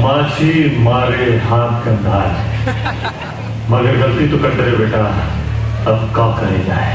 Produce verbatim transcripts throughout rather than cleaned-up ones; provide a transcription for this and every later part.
माछी मारे हाथ गंधाय। मगर गलती तो कर डरे बेटा, अब का करे जाए।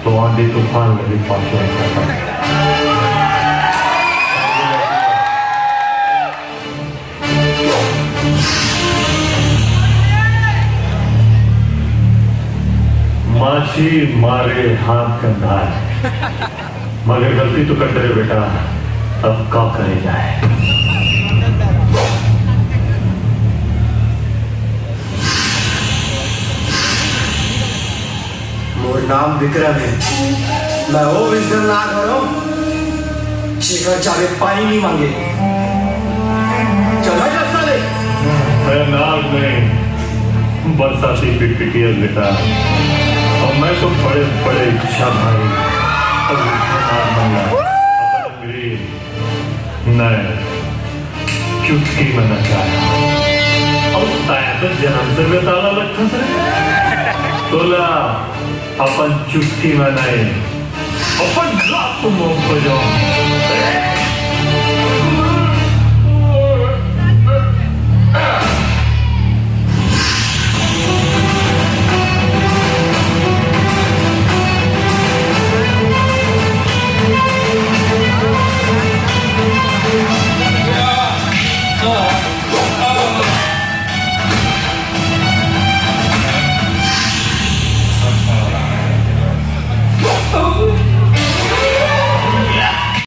तो आंधी तूफान लगी पाछू। माछी मारे हाथ गंधाय। मगर गलती तो कर डरे बेटा, अब का करे जाए। मोर नाम विक्रम है। मैं वो विजडम नाग हरंव, जेकर जाबे पानी नहीं मांगे। चल भाई, रास्ता दे। मैं नाग नहीं, बरसाती पिटपिटिया बेटा। और मैं तो बड़े बड़े इच्छा भाई और विघ्न नाग मंगला। अपन अंग्रेज नहीं, चुटकी में नचाय। अउ तैं तो जनम से बेताला लगथस रे। तोला अपन चुटकी में नहीं, अपन लात में बजाहूं।